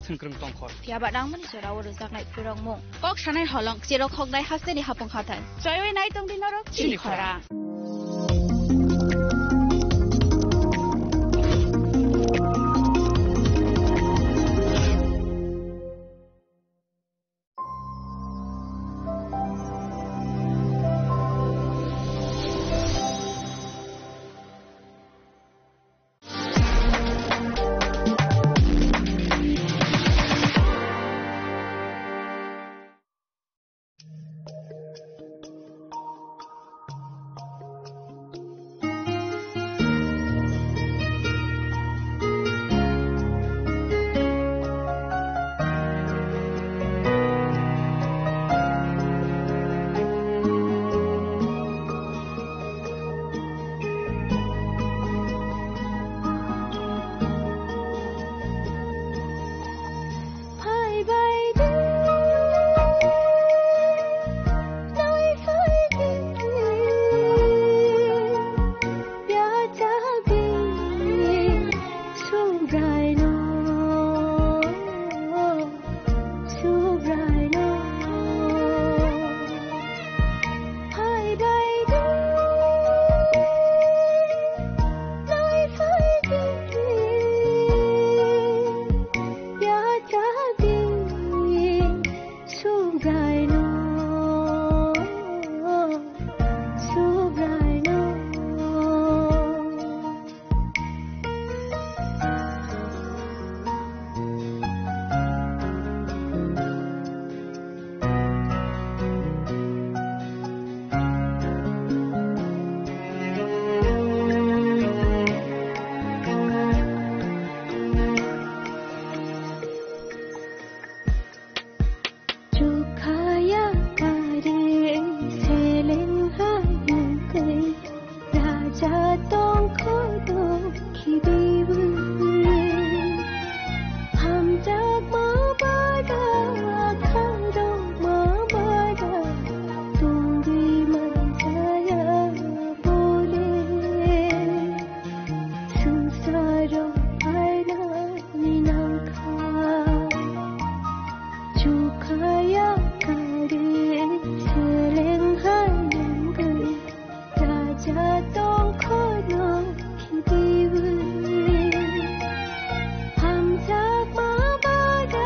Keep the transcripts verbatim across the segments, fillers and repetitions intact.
Sengkreng tongkhor. Phiya ba nangmani jorao rwjaknai phurirokmung. Kok sanai holong, cherok hoknai hasteni hapung hathai. Choiwi nai tongdi norok chini khorang. Chukhaya kare seleng hayung kai, raja tongkhodo khibiwi. Hamjakma bara, khairokma bara, tongwi manjaya bole. Swngcharo phainani nangkha. Chukhaya kari seleng hai nangwi, raja tongkhono khibiwi. Hamjakma bara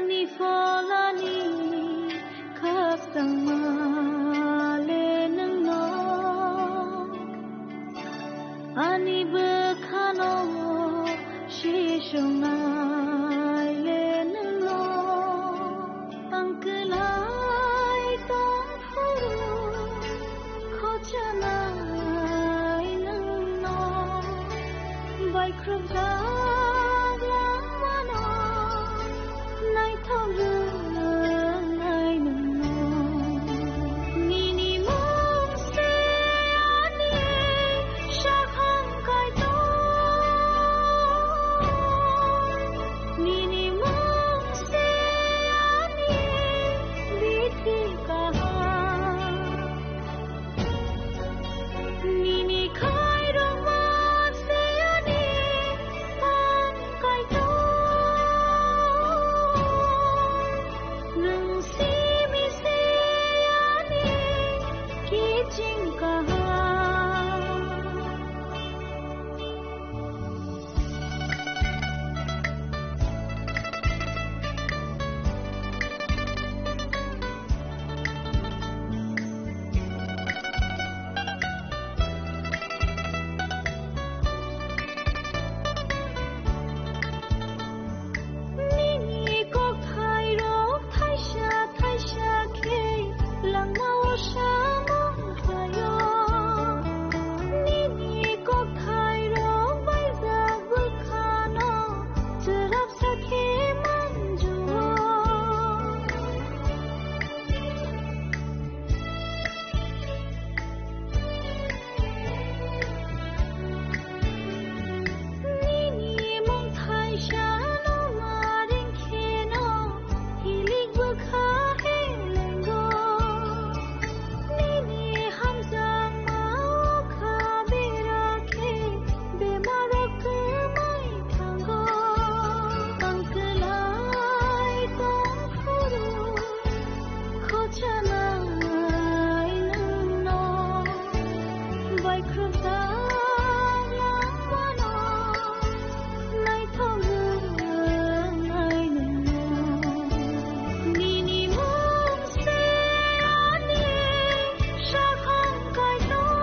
Ani pholani khakchangma le nwngno, ani bwkhano sisongnai le nwngno, ang kwlai tong phuru khochanai nwngno, baikhrupjak langmano naithok rwnai nwngno. Nini mung se ani sakhang kaitor, nini mung se ani bithi kaham. Nini khairokma se ani phan kaitor, nwng simi se ani kiching kaham. Nini kokthairok thaisa thaisa khe langmao samung khlaio. Nini kokthairok baijak bwkhano chwrapsa khe manjuo. Nini mung thaisano ma ringkheno hilik bwkha helengo. Nini hamjakma o kha bera khe bemarok kwmai thango. Ang kwlai tong phuru khochanai nwngno, baikhrupjak langmano naithok rwnai nwngno. Nini mung se ani sakhang kaitor,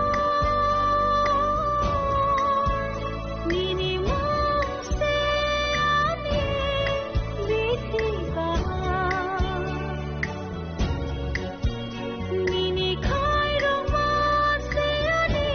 nini mung se ani bithi kaham. Nini khairokma se ani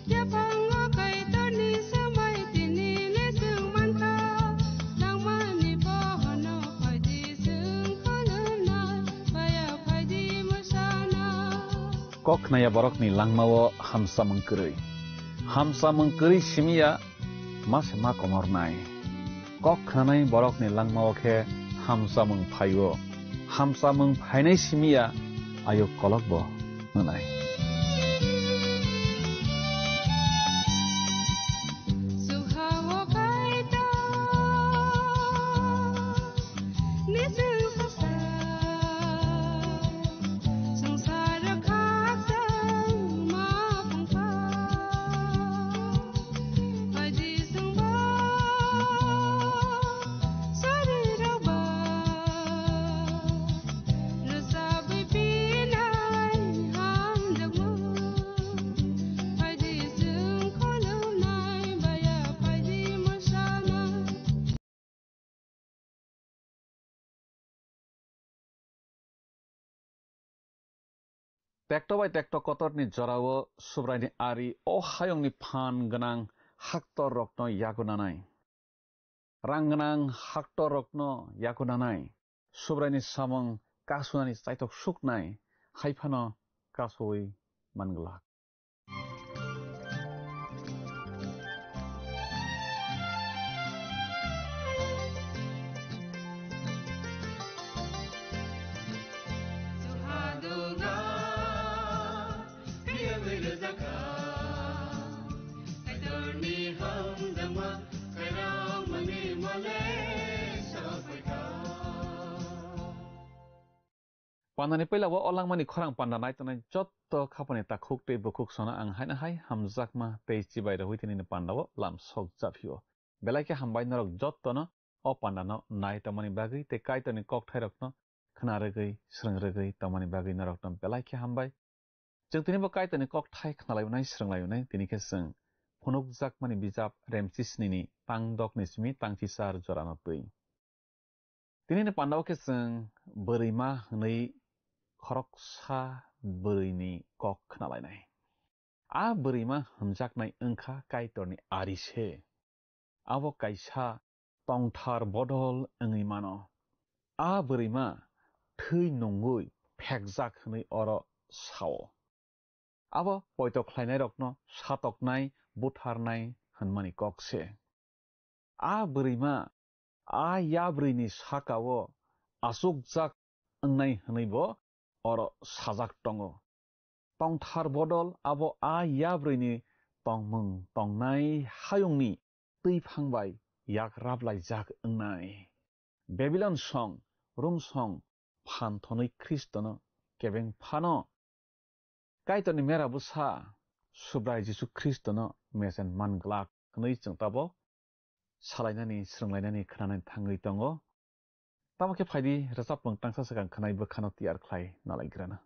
Yaphango Kaitorni swmai tini le chwng mankha, nangmani bohono phaidi chwng khulumnai, baya phaidi mwsana. Kok khnaya borokni langmao hamsamung kwrwi. Hamsamung kwrwi simiya ma se ma komornai. Kok khnanai borokni langmao khe hamsamung phaio. Hamsamung phainai simiya ayuk kolokbo hwnai. Tekto bai tekto kotorni jorao Subraini ari o hayungni phan gwnang haktor rokno yago nanai. Rang gwnang haktor rokno yago nanai. Subraini samung kasunani chaitok suknai. Haiphano kasui manglak. Pandani puila o langmani khorang panda nai tongnai jotto khapani takhuk tei bukhuk sono ang haino hai hamjakma tei chibai rwui tini ni panda o lam sok japhio. Belai khe hambai norok jotto no o panda no nai tongmani bagwi tei Kaitorni kokthai rok no khna rwgwi, srwng rwgwi tongmani bagwi norok no belai khe hambai. Chwng tini bo Kaitorni kokthai khnalai unai, srwng lai unai, tini khe chwng phunukjakmani bijap Remchisnini tang dokni simi tang chisar jorano twi. Tinini pandao khe chwng bwrwima hwnwi khoroksa bwrwini kok khnalainai. A bwrwima hwnjaknai wngkha Kaitorni ari se. Abo kaisa tongthar bodol wngwi mano. A bwrwima thwi nungwi phekjak hwnwi oro sao. Abo poito khlainairokno satoknai, butharnai hwnmani kok se. A bwrwima a yabrwini saka-o achukjak wngnai hwnwi bo oro sajak tongo. Tongthar bodol abo a yabrwini tongmung tongnai hayungni twiphang bai yak rablaijak wngnai. Babilon song, Rum song phan thonwi Khristono kebeng phano Kaitorni mera bwsa Subrai Jisu Khristono mechen man glak hwnwi chwng tabok salainani, srwnglainani, khnanani thangwi tongo. Tamo khe phaidi, rwchapmung tangsa swkang khwnai bwkhano tiyar khlai nalaigrana.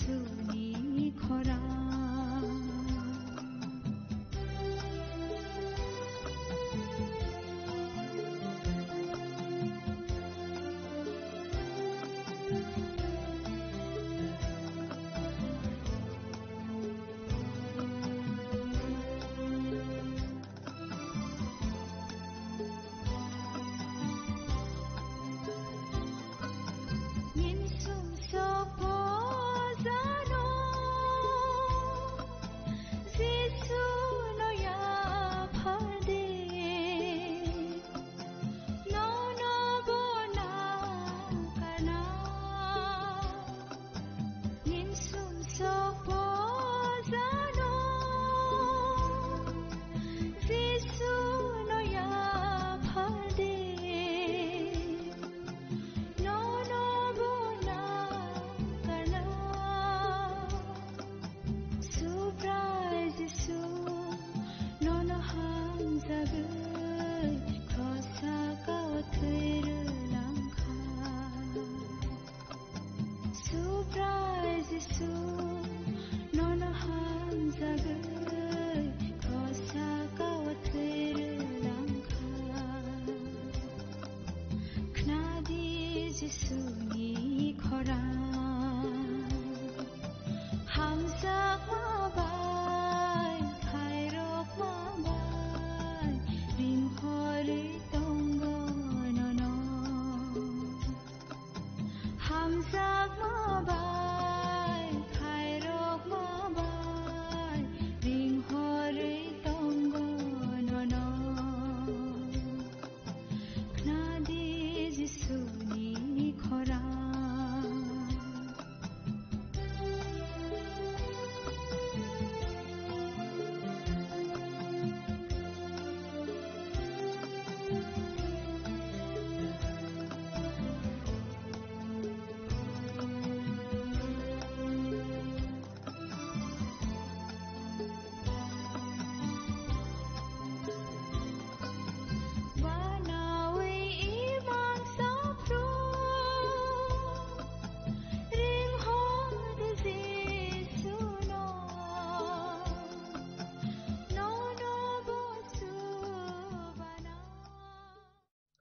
Jisuni khorang. Subrai Jisu, nono hamjagwi khosa kao thwi rwlangkha. Khnadi Jisuni khorang, hamjakma bai, khairokma bai, ringhorwi tongo nono. Hamjakma bai, khairokma bai, ringhorwi tongo nono. Khnadi Jisuni khorang.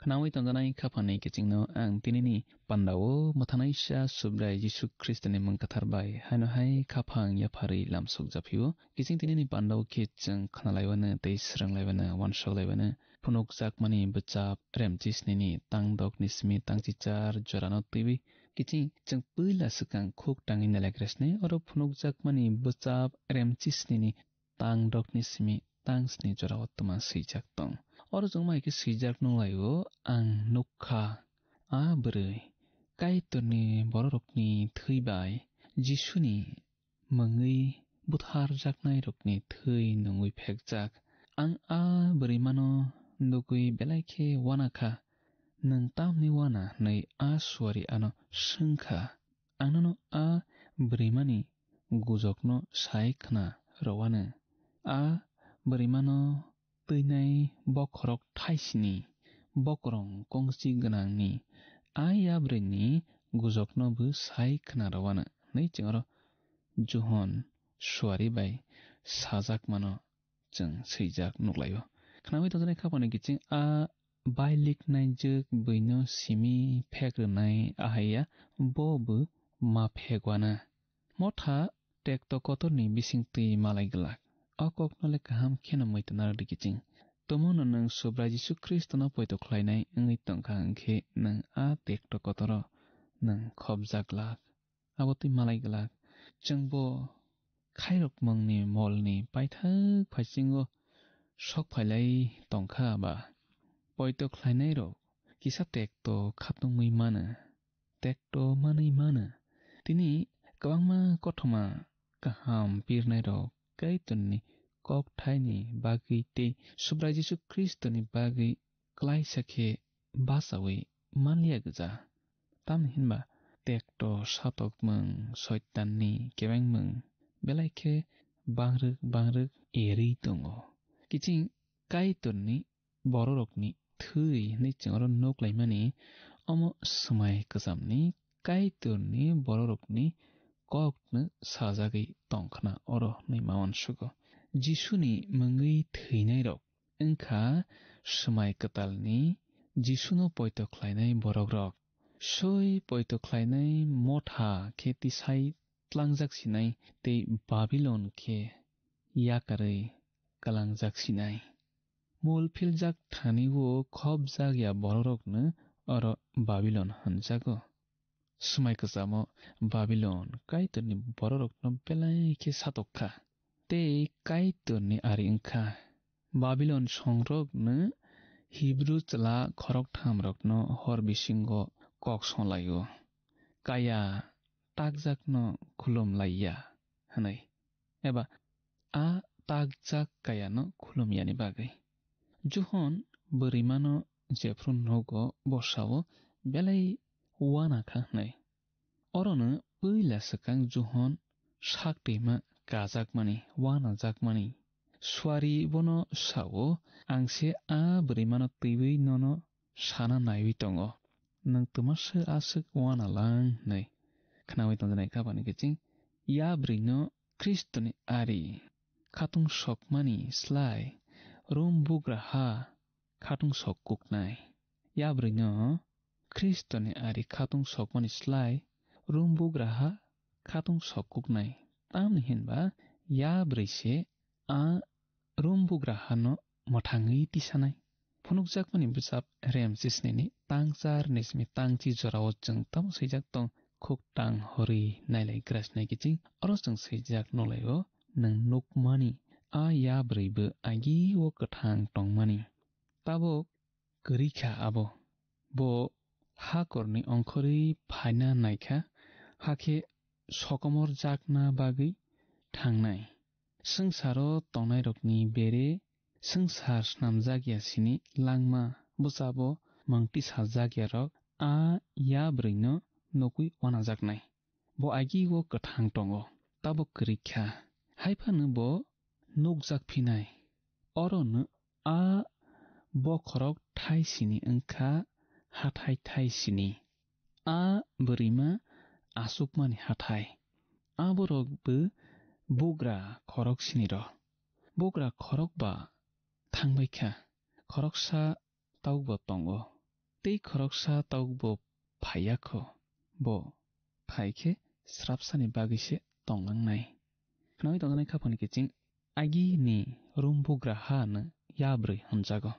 Khnaui tongjanai khaphangni kichingno ang tinini pandao mwthanaisa Subrai Jisu Khristoni mung kathar bai haino hai khaphang yapharwi lamsok japhio. Kiching tinini pandao khe chwng khnalaiwano tei swrwnglaiwano, uansuk laiwano. Phunukjakmani bwchap remchisnini tang dokni simi tang chichar jorano twiwi kiching chwng puila swkang khuk tangwi nalaikresne. Oro phunukjakmani bwchap remchisnini tang dokni simi tang sni jorao twma swijak tong. Oro chwng mai khe swijak nunglaio, ang nukha a bwrwi Kaitorni bororokni thwi bai Jisuni mungwi butharjaknairokni thwi nungwi phekjak. Ang a bwrwimano nugwi belai khe uana kha. Nwng tamni uana? Hwnwi a suari ano swng kha. Ang nono a bwrwimani gujokno sai khna rwano. A bwrwimano twinai bokhorok thaisini bokrong kongsi gwnangni a yabrwini gujokno bo sai khna rwano, hwnwi chwng oro Johon suari bai sajakmano chwng swijak nuklaio. Khnaui tongjaknai khaphangni kiching a bailiknaijwk buino simi phek rwnai ahaiya, bo bo ma phek uana. Motha tekto kotorni bisingtwi malai glak. O kokno le kaham kheno muitu narwk di kiching. Tomono nwng Subrai Jisu Khristono poito khlainai wngwi tongkha hwnkhe nwng a tekto kotoro nwng khopjak glak. Abo twi malai glak. Chwngbo khairokmungni molni paithak phaisingo sok phailai tongkha ba? Poito khlainairok kisa tekto khatungwi mano, tekto manwi mano. Tini kwbangma kothoma kaham pirnairok Kaitorni kokthaini bagwi tei Subrai Jisu Khristoni bagwi klaisa khe bachaui manliya gwja. Tamni hinba tekto satokmung, soitanni kebengmung belai khe bangrwk bangrwk erwi tongo. Kiching Kaitorni bororokni thwi hwnwi chwng oro nuk laimani, omo swmai kwchamni Kaitorni bororokni kokno sajagwi tongkhna oro hwnwi ma uansugo. Jisuni mungwi thwinairok wngkha swmai kwtalni Jisuno poito khlainai borokrok. Soi poito khlainai motha khe tisai tlangjak sinai tei Babilon khe yakarwi kwlangjak sinai. Mol philjak thani-o khopjak ya bororokno oro Babilon hwnjago. Swmai kwchamo Babilon Kaitorni bororokno belai khe satok kha, tei Kaitorni ari wng kha. Babilon songrokno Hibru chwla khorokthamrokno hor bisingo kok songlaio, "Kaya takjakno khulum laiya," hwnwi. Eba a takjak kayano khulumyani bagwi. Johon bwrwimano jephru nogo bosao belai uana kha hwnwi. Orono puila swkang Johon sak twima kajakmani, uanajakmani. Suari bono sao, "Ang se a bwrwimano twiwi nono sana naiwi tongo. Nwng twma se aswk uana lang?" hwnwi khnaui tongjaknai kapani kiching. Ya bwrwino Khristoni ari khatung sokmani slai Rom bugraha khatung sok kuknai. Ya bwrwino Khristoni ari khatung sokmani slai Rom bugraha khatung sok kuknai. Tamni hinba ya bwrwi se a Rom bugrahano mwthangwi tisanai. Phunukjakmani bwsap Rem chisnini tang char ni simi tang chi jorao chwng tamo swijak tong, khuk tang horwi nailai grasnai kiching. Oro chwng swijak nolaio, nwng nukmani a ya bwrwi bo agi o kwthang tongmani. Tabuk kwrwi kha abo. Bo hakorni ongkhorwi phaina naikha, hakhe sokomorjakna bagwi thangnai. Swngcharo tongnairokni bere swngchar snamjak ya sini langma bwsabo mangtisajak yarok a ya bwrwino nukwi uanajaknai. Bo agi o kwthang tongo, tabuk kwrwi kha. Hai phano bo nukjak phinai. Orono a bokhorok thai sini wngkha hathai thai sini. A bwrwima achukmani hathai. A borok bo bugra khorok siniro. Bugra khorok ba thangbai kha. Khoroksa tabukbo tongo. Tei khoroksa tabukbo phaiya kho. Bo phai khe srapsani bagwi se tonglangnai. Khnaui tongjaknai khaphang ni kiching agi ni Rom bugra ha no yabrwi hwnjago.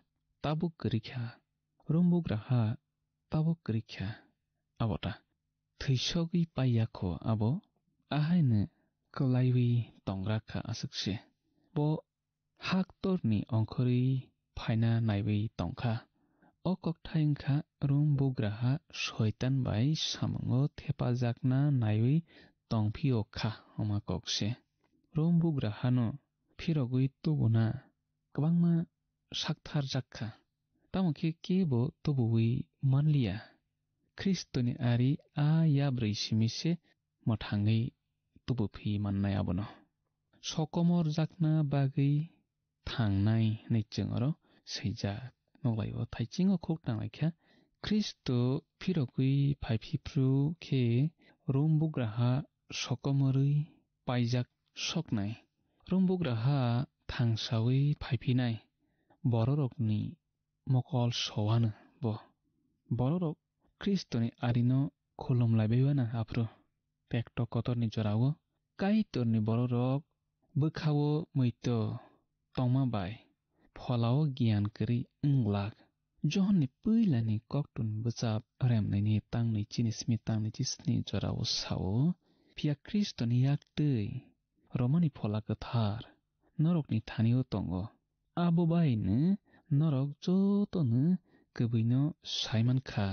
Tabuk kwrwi kha. Rom bugra ha tabuk kwrwi kha. Abo ta. Thwisogwi paiya kho abo. Ahai no kwlaiwi tongra kha aswk se. Bo haktorni ongkhorwi phaina naiwi tongkha. O kokthai wngkha Rom bugraha Soitan bai samungo thepajakna naiwi tongphio kha hwnma kok se. Rom bugrahano phirogwi tubuna kwbangma saktharjak kha. Tamo khe kebo tubuwi manliya. Khristoni ari a yabrwi simi se mwthangwi tubuphi mannai abono. Sokomorjakna bagwi thangnai hwnwi chwng oro swijak. Nukhlai-o thaiching o khuk tanglaikha. Khristo phirogwi phaiphipru khe Rom bugraha sokomorwi paijak soknai. Rom bugraha thangsawi phaiphinai. Bororokni mokol sowano bo. Bororok Khristoni arino khulumlaibai uana aphuru. Tekto kotorni jorao Kaitorni bororok bwkhao muito tongma bai pholao giyan kwrwi wng glak. Johonni puilani koktwni bwchap remnaini tangni chini simi tangni chisni jorao sao, phiya Khristoni yak twi Romani Phola Kwthar norokni thani-o tongo. Abo baino norok jotono kwbwino sai man kha.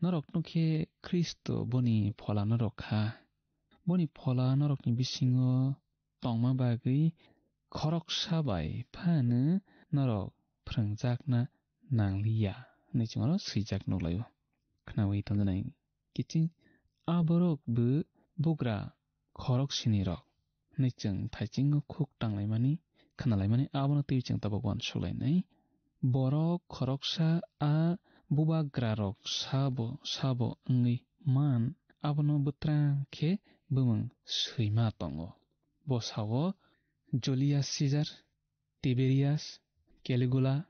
Norokno khe Khristo boni Phola norok kha. Boni Phola norokni bisingo tongma bagwi khoroksa bai phano norok phrwngjakna nangliya hwnwi chwng oro swijak nukhlaio. Khnaui tongjaknai kiching a borok bo bugra khorok sinirok hwnwi chwng thaiching o khuk tanglaimani, khnalaimani abono twiwi chwng tabuk uansuk lainai. Borok khoroksa a bubagrarok sabo sabo wngwi man, abono bwtrang khe bumung swima tongo. Bo sao, Julius Caesar, Tiberius, Caligula,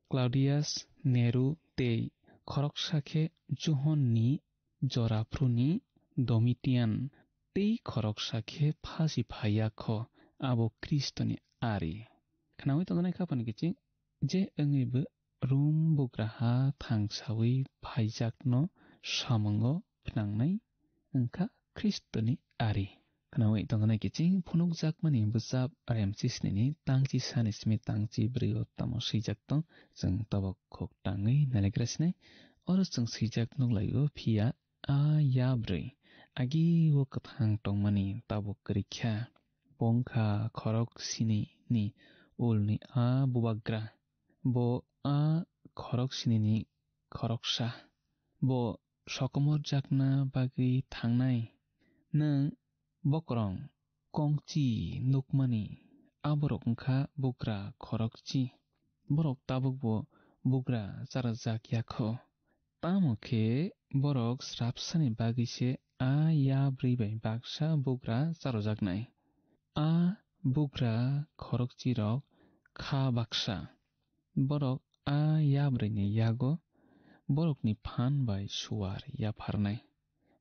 Claudius, Nero tei khoroksa khe Johonni joraphru ni Domitian tei khoroksa khe phasi phaiya kho, abo Khristoni ari. Khnaui tongjaknai kha phano kiching, je wngwi bo Rom bugraha thangsawi phaijakno samungo phnangnai wngkha Khristoni ari. Khnaui tongjaknai kiching phunukjakmani bwchap Remsisnini tangchi sani simi tangchi brwi o tamo swijak tong, chwng tabok khuk tangwi nailagra sinai. Oro chwng swijak nuklaio, phiya a yabrwi agi o kwthang tongmani tabuk kwrwi kha. Bo wngkha khorok sini ni ulni a bubagra. Bo a khorok sini ni khoroksa. Bo sokomorjakna bagwi thangnai. Nwng bokorong kongchi nukmani, aborok wngkha bugra khorokchi. Borok tabukbo bugra charajak ya kho. Tamo khe borok srapsani bagwi se a yabrwi bai baksa bugra charojaknai. A bugra khorokchirok kha baksa. Borok a yabrwini yago borokni phan bai suar yapharnai.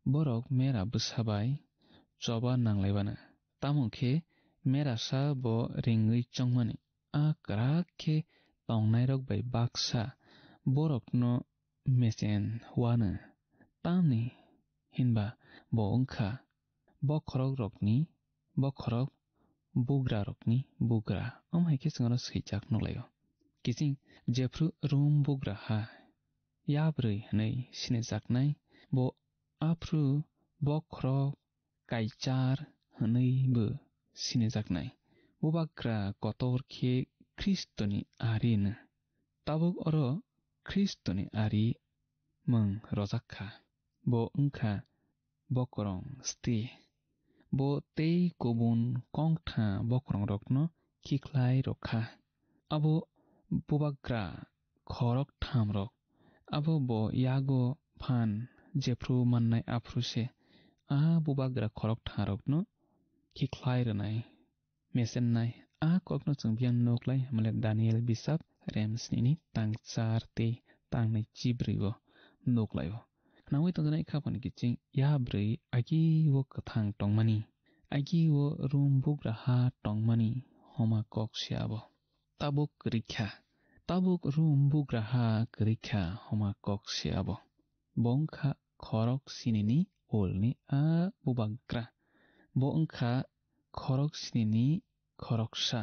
Borok mera bwsa bai choba nanglaibana. Tamo khe merasa bo ringwi chongmani. A kwrak khe tongnairok bai baksa borokno mechen wano. Tamni hinba bo wngkha bokhorokrokni bokhorok, bugrarokni bugra. Omo hai khe chwng oro swijak nuklaio. Kiching jephru Rom bugraha yabrwi hwnwi sinijaknai, bo aphru bokhorok Kaichar hwnwi bo sinijaknai. Bubagra kotor khe Khristoni ari hwno. Tabuk oro Khristoni ari mung rojak kha. Bo wngkha bokorong sti. Bo tei kubun kongtha bokorongrokno khikhlai rwkha. Abo bubagra khorok thamrok. Abo bo yago phan jephru mannai aphru se. A bubagra khorok tharokno khikhlai rwnai. Mesennai. A kokno chwng biyang nuklai, hwnmale Daniel bisap rem snini tang char tei tang nai chibrwi o nuklaio. Khnaui tongjaknai kha phano kiching ya brwi agi o kwthang tongmani, agi o rum bugraha tongmani homa kok se abo. Tabuk kwrwi kha, tabuk rum bugraha kwrwi kha homa kok se abo. Bo wngkha khorok sinini ulni a bubagra. Bo wngkha khorok sinini khoroksa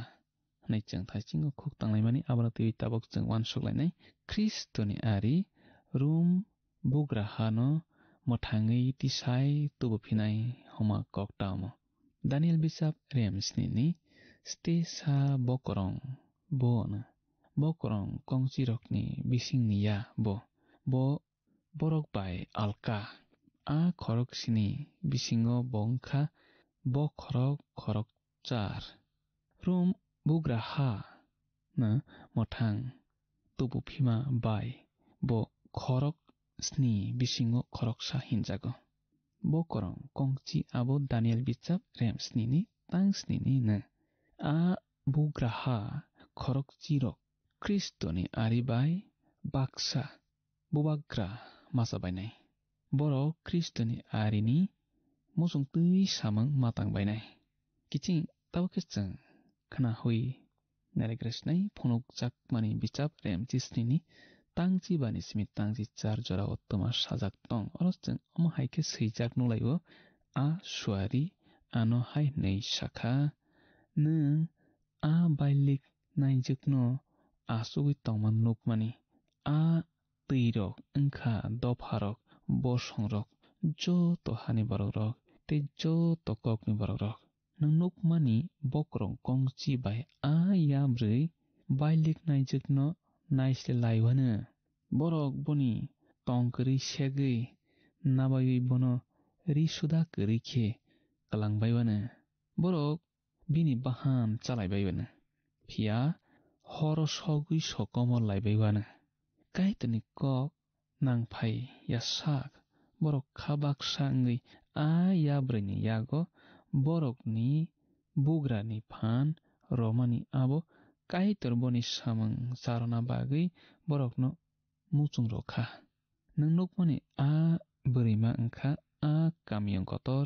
hwnwi chwng thaisingo khuk tanglaimani, abono twiwi tabuk chwng uansuk lainai. Khristoni ari rum bugrahano mwthangwi tisai tubu phinai homa kok tamo. Daniel bisap rem snini stesa bokorong bo hwno. Bokorong kongchirokni bisingni ya bo. Bo borok bai alka. A khorok sini bisingo bo wngkha bo khorok khorok char. Rum bugraha no mwthang tubu phima bai bo khorok sni bisingo khoroksa hinjago. Bokorong kongchi abo Daniel bichap rem snini tang snini no. A bugraha khorokchirok Khristoni ari bai baksa bubagra masa bainai. Borok Khristoni arini muchung twi samung matang bainai. Kiching tabuk khe chwng khna hui nairegra sinai phunukjakmani bichap rem chisnini tangchi bani simi tangchi char jora o twma sajak tong. Oro chwng omo hai khe swijak nuklaio, a suari ano hai hwnwi sakha, nwng a bailik naijwkno achugwi tongma nukmani. A twirok wngkha dopharok, bosongrok, joto hani borokrok tei joto kokni borokrok. Nwng nukmani bokorong kongchi bai a yabrwi bailik naijwkno naisle laiwano. Borok boni tong kwrwi segwi nabaiwi bono ri suda kwrwi khe kwlangbaiwano. Borok bini bahan chalaibai wano, phiya horo sogwi sokomor laibai wano. Kaitorni kok nangphai ya sak borok kha baksa wngwi a yabrwini yago borokni bugrani phan romani abo Kaitor boni samung charwna bagwi borokno muchung rw kha. Nwng nukmani a bwrwima wng kha a kamiyung kotor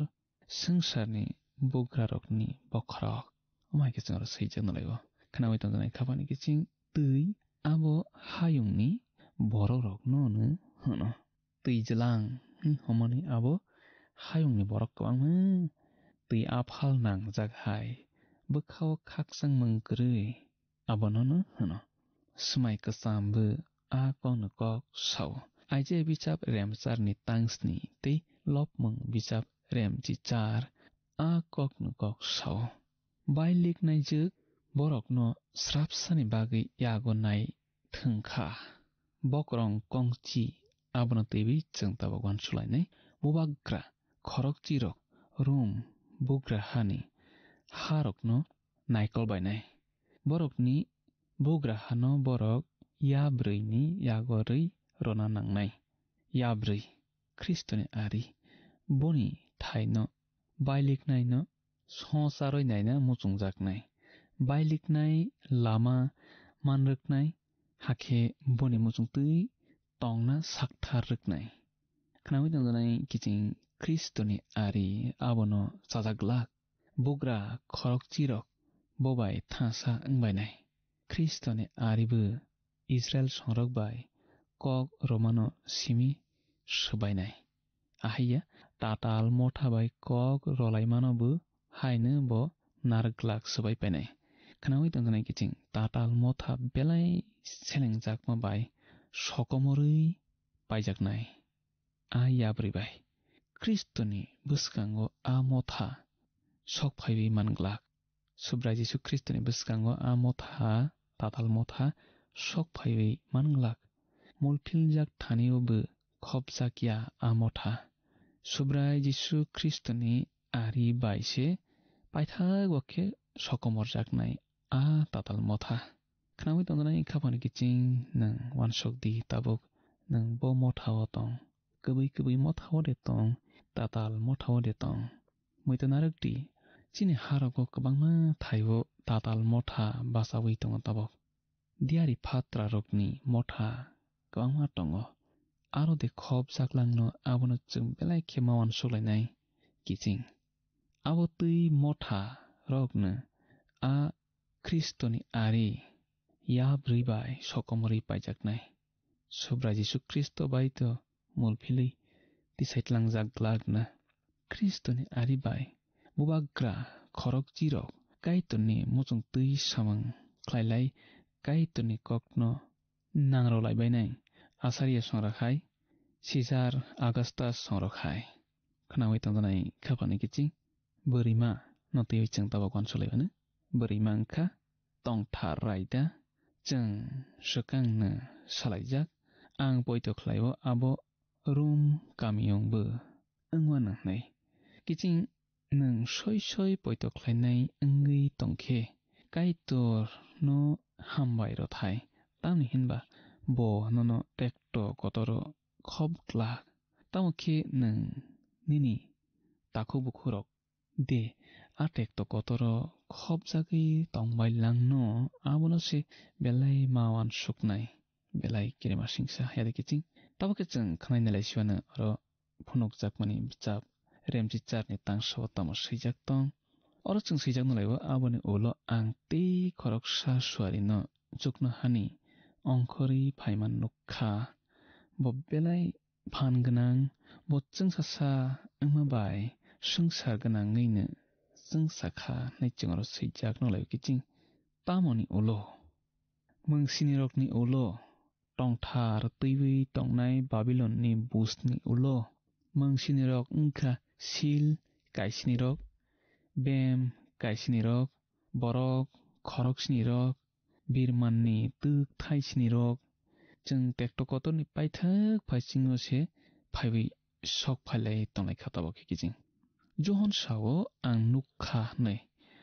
swngcharni bugrarokni bokhorok. Omo hai khe chwng aro swijak nw lai-o. Khnaui tongjaknai khapani kiching twi abo hayungni borokrokno hwno. Twi jwlang hwnmani abo hayungni borok kwbangma twi aphal nangjak hai bwkha-o khakchangmung kwrwi. Abono hwno swmai kwcham bo a kokno kok sao. Aijia bichap remcharni tangsni tei lopmung bichap remchichar a kokno kok sao. Bailiknaijwk borokno srapsani bagwi yago nai thwng kha. Bokrong kongchi abono twiwi chwng tabuk uansukhlainai. Bubagra khorokchirok Rum bugra hani harokno naikol bainai. Borokni bugra hano borok yabrwini yagorwi rwna nangnai. Yabrwi Khristoni ari boni thaino bailiknaino socharwi naina muchungjaknai. Bailiknai lama manrwknai, hakhe boni muchungtwi tongna sakthar rwknai. Khnaui tongjaknai kiching Khristoni ari abono chajak glak. Bugra khorokchirok bo bai thansa wngbainai. Khristoni ari bo Israil songrok bai kok romano simi swbainai. Ahaiya tatal motha bai kok rolaimano bo haino bo narwk glak swbai painai. Khnaui tongjaknai kiching tatal motha belai selengjakma bai sokomorwi paijaknai. A yabrwi bai Khristoni bwskango a motha sok phaiwi man glak. Subrai Jisu Khristoni bwskango a motha, tatal motha sok phaiwi man glak. Mulphiljak thanio bo khopjak ya a motha. Subrai Jisu Khristoni ari bai se paithak bo khe sokomorjaknai a tatal motha. Khnaui tongjaknai khaphani kiching nwng uansuk di tabuk nwng bo motha-o tong. Kwbwi kwbwi motha-o de tong, tatal motha-o de tong. Muitu narwk di, chini harogo kwbangma thai-o tatal motha bachaui tongo tabuk. Diyari phatrarokni motha kwbangma tongo. Aro de khopjaklangno abono chwng belai khe ma uansuklainai kiching. Abo twi motha rokno a Khristoni ari yabrwi bai sokomorwi paijaknai. Subrai Jisu Khristo bai to mulphilwi tisai tlangjak glak na. Khristoni ari bai bubagra khorokchirok Kaitorni muchungtwi samung khlailai Kaitorni kokno nangrolaibainai Asariya songrok hai, Sisar Agastas songrok hai. Khnaui tongjaknai khaphani kiching bwrwima no twiwi chwng tabuk uansukhlaimano. Bwrwima wngkha tongthar raida, chwng swkangno salaijak. Ang poito khlai-o abo Rum kamiyungbo wngmano hwnwi. Kiching nwng soi soi poito khlainai wngwi tongkhe, Kaitorno hambai rw thai, tamni hinba bo nono tekto kotoro khop glak. Tamo khe nwng nini takhuk bukhurok de a tekto kotoro khopjagwi tongbai langno, abono se belai ma uansuknai, belai kirima singsa yade kiching. Tamo khe chwng khwnai nai lai siwano oro phunukjakmani bwchap Remchicharni tangsao tamo swijak tong. Oro chwng swijak nw lai-o, aboni ulo ang tei khoroksa suarino chuknohani ongkhorwi phaima nuk kha. Bo belai phan gwnang, bo chwngsasa wngma bai swngchar gwnangwino chwngsa kha hwnwi chwng oro swijak nw lai-o kiching. Tamoni ulo, mwngsinirokni ulo, tongthar twiwi tongnai Babilonni bujni ulo, mwngsinirok wngkha sil kaisinirok, bem kaisinirok, borok khoroksinirok, birmanni twk thaisinirok, chwng tekto kotorni paithak phaisingo se phaiwi sok phailai tonglai kha tabok khe kiching. Johon sao, "Ang nuk kha," hwnwi.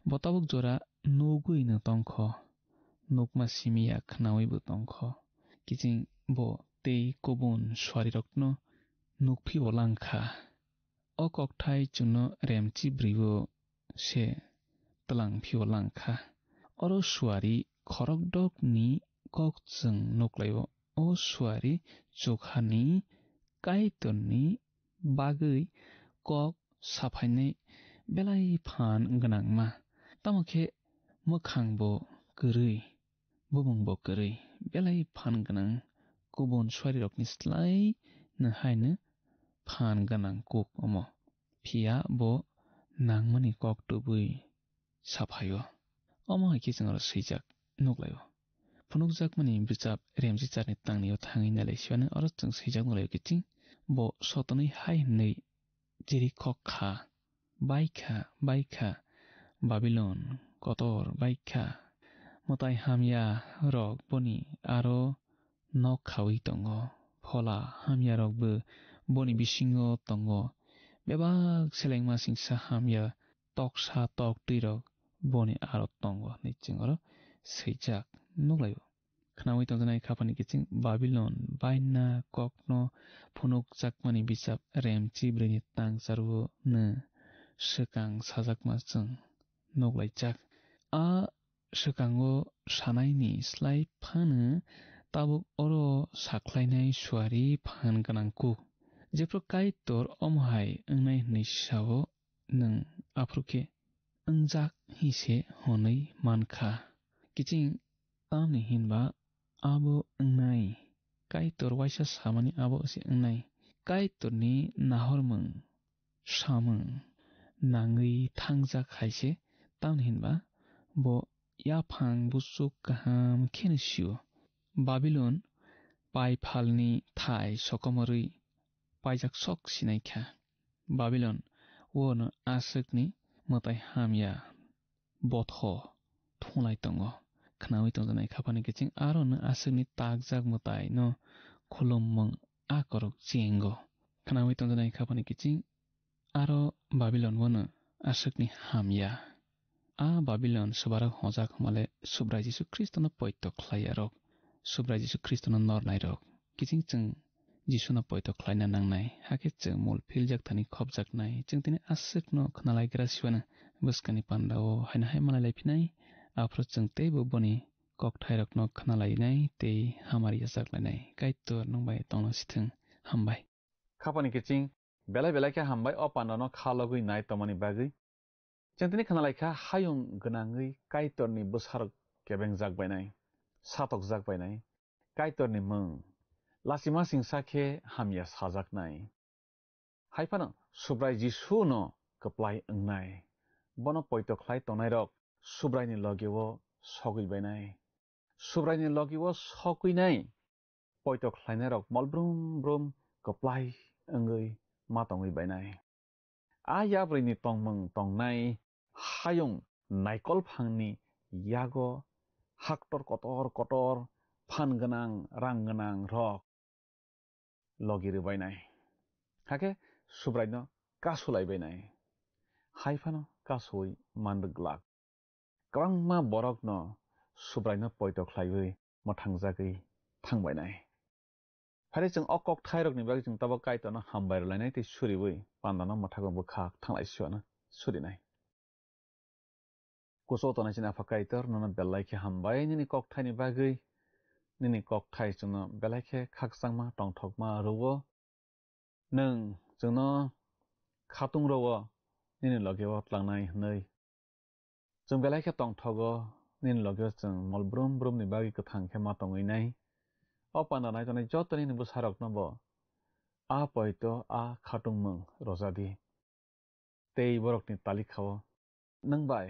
Bo tabuk jora nugwino tong kho, nukma simi ya khnawibo tong kho. Kiching bo tei kubun suarirokno nukphio lang kha. O kokthai chwngno remchi bwrwi-o se twlang phio lang kha. Oro suari khorokdokni kok chwng nuklaio. O suari chukhani Kaitorni bagwi kok saphainai belai phan gwnangma. Tamo khe mwkhangbo kwrwi, bumungbo kwrwi, belai phan gwnang kubun suarirokni slai no haino phan gwnang kuk omo. Phiya bo nangmani kok tubui saphaio. Omo hai khe chwng oro swijak nuklaio. Phunukjakmani bwchap remjicharni tangnio thangwi nailai siwano oro chwng swijak nuklaio kiching bo sotonwi hai hwnwi chiri kok kha, "Baikha, baikha, Babilon kotor baikha, mwtai hamya rok boni aro nok khawi tongo, phola hamya rokbo boni bisingo tongo, bebak selengma singsa hamya toksa toktwi rok boni aro tongo," hwnwi chwng oro swijak nuklaio. Khnaui tongjaknai khaphani kiching Babilon baina kokno phunukjakmani bichap remchi bwrwini tangcharo no swkang sajakma chwng nuklaijak. A swkango sanaini slai phano tabuk oro sakhlainai suari phan gwnang kuk. Jephru Kaitor omo hai wngnai hwnwi sao, nwng aphuru khe wngjak hi se hwnwi man kha. Kiching tamni hinba abo wngnai. Kaitor waisa samani abo se wngnai. Kaitorni nahormung samung nangwi thangjak hai se, tamni hinba bo yaphang buchuk kaham kheno sio. Babilon paiphalni thai sokomorwi paijak sok sinai kha. Babilon wono aswkni mwtai hamya botho thunglai tongo. Khnaui tongjaknai khaphani kiching arono aswkni takjak mwtaino khulumung a korok chengo. Khnaui tongjaknai khaphani kiching aro Babilon wono aswkni hamya. A Babilon swbarok hojak hwnmale Subrai Jisu Khristono poito khlaiyarok, Subrai Jisu Khristono nornairok. Kiching chwng Jisuno poito khlaina nangnai, hakhe chwng mul philjak thani khopjaknai. Chwng tini aswkno khnalaigra siwano bwskangni pandao haino hai malailai phinai, aphuru chwng teibo boni kokthairokno khnalainai tei hamari yachaklainai. Kaitor nwng bai tongna sithwng. Hambai. Khapani kiching belai belai khe hambai o pandano kha logwi nai tongmani bagwi. Chwng tini khnalaikha hayung gwnangwi Kaitorni bwsarok kebengjak bainai, satokjak bainai, Kaitorni mung lachima singsa khe hamya sajaknai. Hai phano Subrai Jisuno kwplai wngnai, bono poito khlai tongnairok Subraini logio sogwi bainai. Subraini logio sogwinai poito khlainairok mol brum brum kwplai wngwi ma tongwi bainai. A yabrwini tongmung tongnai hayung naikol phangni yago haktor kotor kotor phan gwnang rang gwnang rok logi rwbainai. Hakhe Subraino kasulaibainai. Hai phano kasui manrwglak. Kwbangma borokno Subraino poito khlaiwi mwthangjagwi thangbainai. Phare chwng o kokthairokni bagwi chwng tabok Kaitorno hambai rwlainai tei suriwi pandano mwthago bwkhak thanglai siwano surinai. Kuchuk tongnai chini Apha Kaitor, nono belai khe hambai nini kokthaini bagwi. Nini kokthai chwngno belai khe khakchangma, tongthokma rwo. Nwng chwngno khatung rwo nini logio tlangnai hwnwi. Chwng belai khe tongthogo, nini logio chwng mol brum brumni bagwi kwthang khe ma tongwi nai. O panda nai tongnai joto nini bwsarokno bo a poito, a khatungmung rwja di. Tei borokni talikhao nwng bai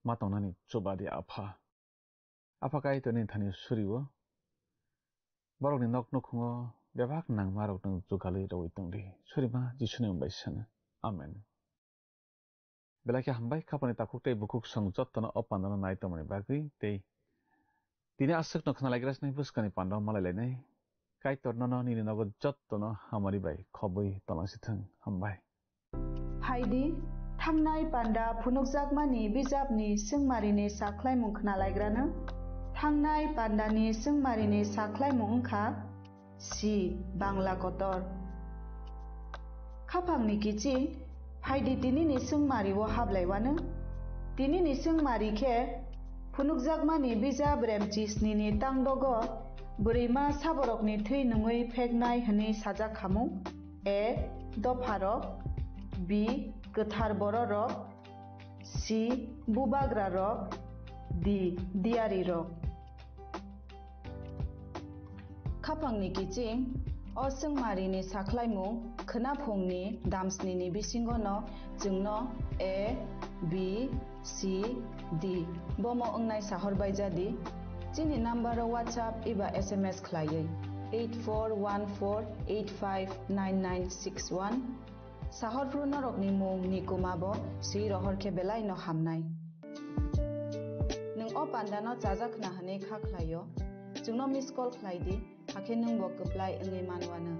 ma tongnani chuba di, Apha. Apha Kaitorni thani suriwo, borokni nok nukhungo bebak nangmarokno jugalwi rwui tong di. Surima Jisuni mung bai sana. Amen. Belai khe hambai, khapani takhuk tei bukhuk song jottono o pandano nai tongmani bagwi tei tini aswkno khnalaigra sini bwskangni pandao malai lainai. Kaitor nono nini nogo jottono hamari bai khobwi tongna sithwng. Hambai. Phaidi, thangnai panda phunukjakmani bijapni swngmarini sakhlaimung khnalaigrano. Thangnai pandani swngmarini sakhlaimung wngkha C, Bangla kotor. Khaphangni kiching, phaidi tinini swngmari-o hablaiwano. Tinini swngmari khe phunukjakmani bijap remchi snini tangdogo bwrwima saborokni thwi nungwi pheknai hwnwi sajak khamung. A. Dopharok. B. Kwthar bororok. C. Bubagrarok. D. Diyarirok. Khaphangni kiching, o swngmarini sakhlaimung khwnaphungni damsnini bisingono chwngno A, B, C, D bomo wngnai sahor baijadi. Chini nambaro WhatsApp eba S M S khlaiwi eight four one four eight five nine nine six one. Sahorphru norokni mung ni kuma bo swi rohor khe belai no hamnai. Nwng o panda no chajak khna hwnwi kha khlaio, chwngno miss call khlai di, hakhe nwng bo kwplai wngwi manwano.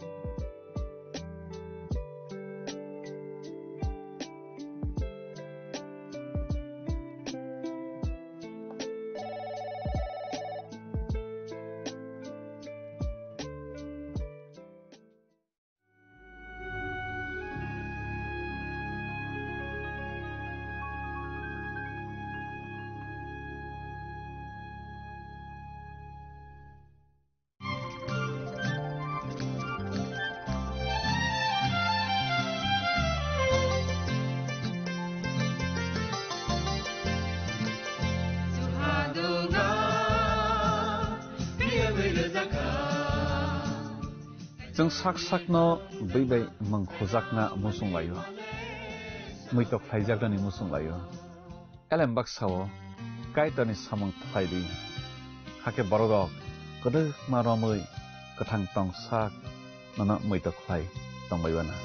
Chwng sak sakno bwi bai mung khujakna muchung laio, muitok khlaijaknani muchung laio. Elem baksa-o Kaitorni samung khlai di, hakhe bororok kwdwkma romwi kwthang tong sak nono muitok khlai tongbai uanw.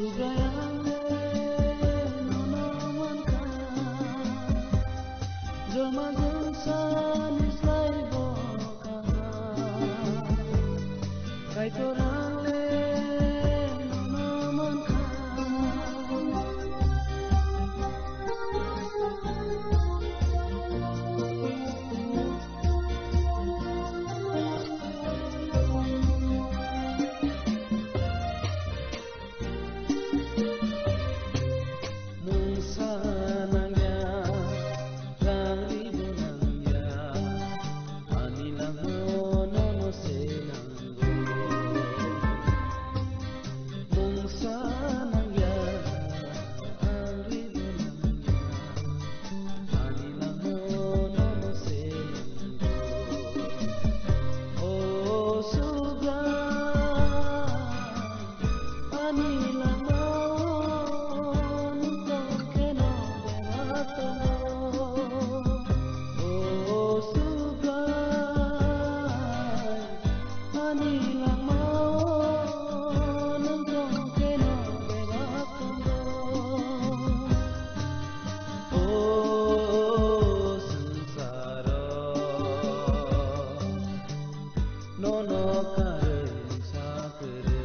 Subraiyang le nono mankha, jolma jolsani slai bo kaham. Kaitor ang le nono mankha. Mungsa nangya, rang ribo nangya, ani langmao nono se nango. Mungsa nangya, rang ribo nangya, ani langmao nono se nango. O Subrai, ani langmao nwng tong kheno bebak tongo. O Subrai, ani langmao nwng tong kheno bebak tongo. O swngcharo nono karwi sa kwrwi.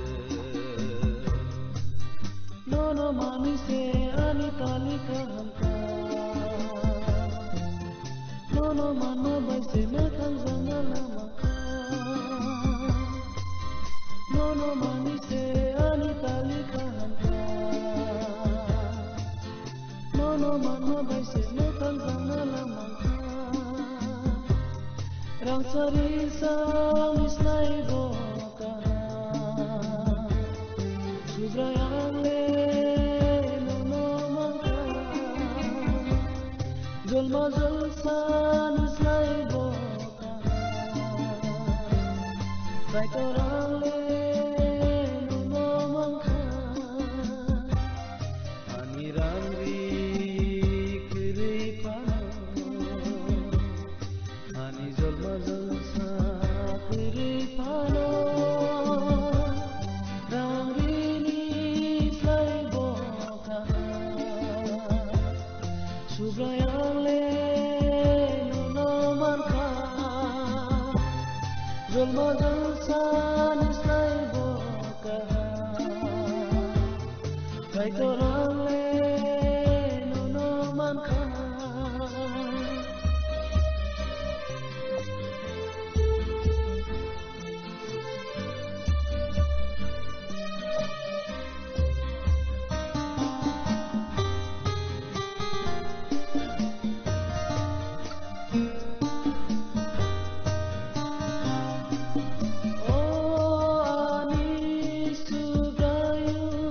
Nono manwi se ani tali kaham kha. Nono manma bai se mwthang jana lama kha. Nono manwi se ani tali kaham kha. Nono manma bai se mwthang jana lama kha. Rang sari sani slai bo kaham. Subrai ang le nono mankha. Jolma jolsani slai bo kaham. Kaitor ang le nono mankha. Ani rang ri kwrwi phano, ani jolma jolsa kwrwi phano, rang rini slai bo kaham. Subrai ang le nono mankha, jolma jolsani slai bo kaham. Kaitor ang le nono mankha. O ani Subraiyung,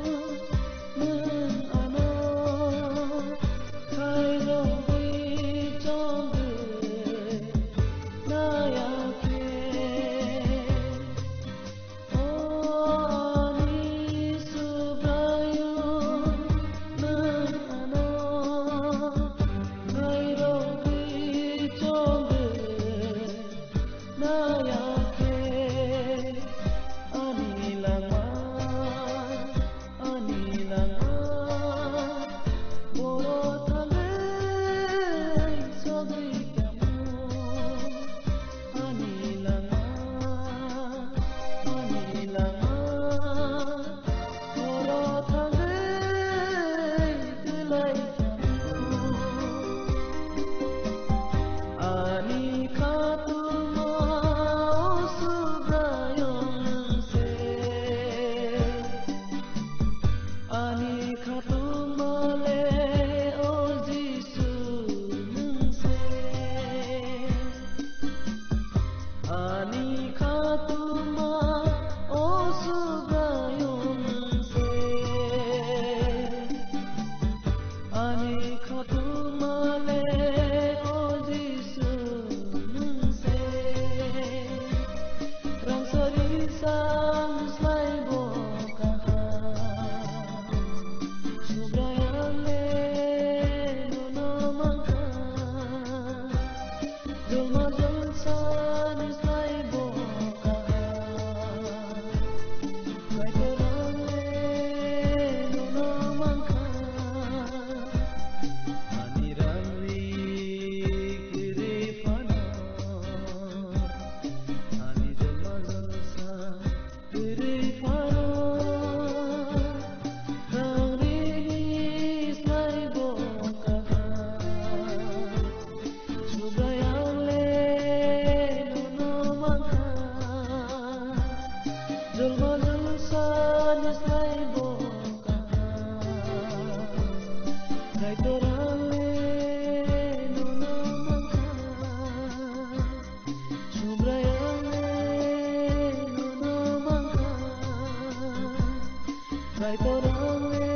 nwng ano khairogwi chongwi naiya khe. O ani Subraiyung, nwng ano khairogwi chongwi naiya khe. Ani langma, ani langma, boro thangwi sogwi tamo. Ani langma, ani langma, boro thangwi twlai tamo. Ani khatungma o Subraiyung nwng se. Ani khatungma le o Jisu nwng se. Ani khatungma o Subraiyung nwng se. Ani khatungma le o Jisu nwng se. Rang sari sang slai bo kaham. Subra Kaitor ang le nono mankha, Subrai ang le nono mankha, Kaitor ang le